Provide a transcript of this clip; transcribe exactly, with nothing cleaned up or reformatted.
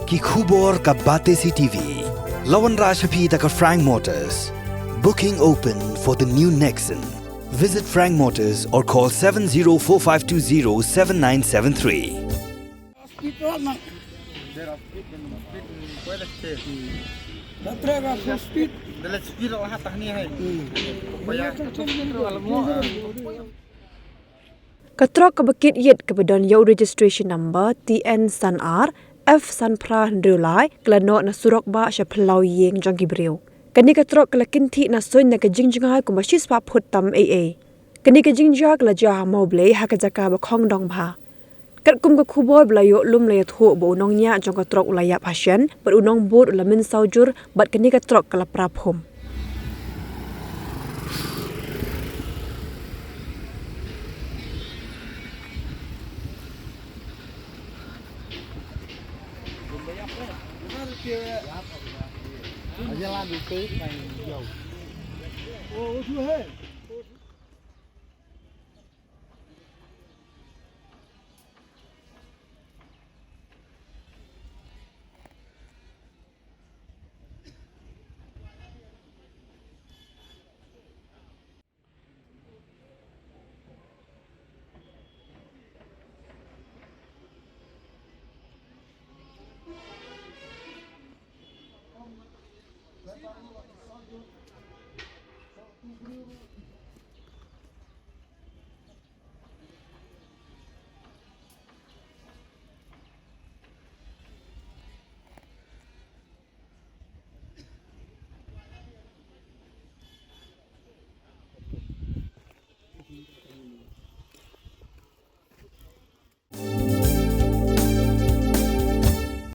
Ki khubor ka Batesi TV. La wanrah sha phi da ka Frank Motors. Booking open for the new Nexon. Visit Frank Motors or call seven zero four five two zero seven nine seven three. Ka trok kaba kit ïit kaba don ïa u registration number T N san ar F san phra hynriew lai ka la noh na surok bah sha phyllaw ïing jong ki briew. Kane ka trok ka la kynthih na suiñ na ka jingjngai kumba shispah phut tam ei ei. Kane ka jingjia ka la jia ha Mawblei ha ka jaka ba khongdong bha. Katkum ka khubor ba la ïoh lum la ïathuh ba u nongñiah jong ka trok u la ïap ha shen bad u nongbud u la mynsaw jur bad kane ka trok ka la pra phum.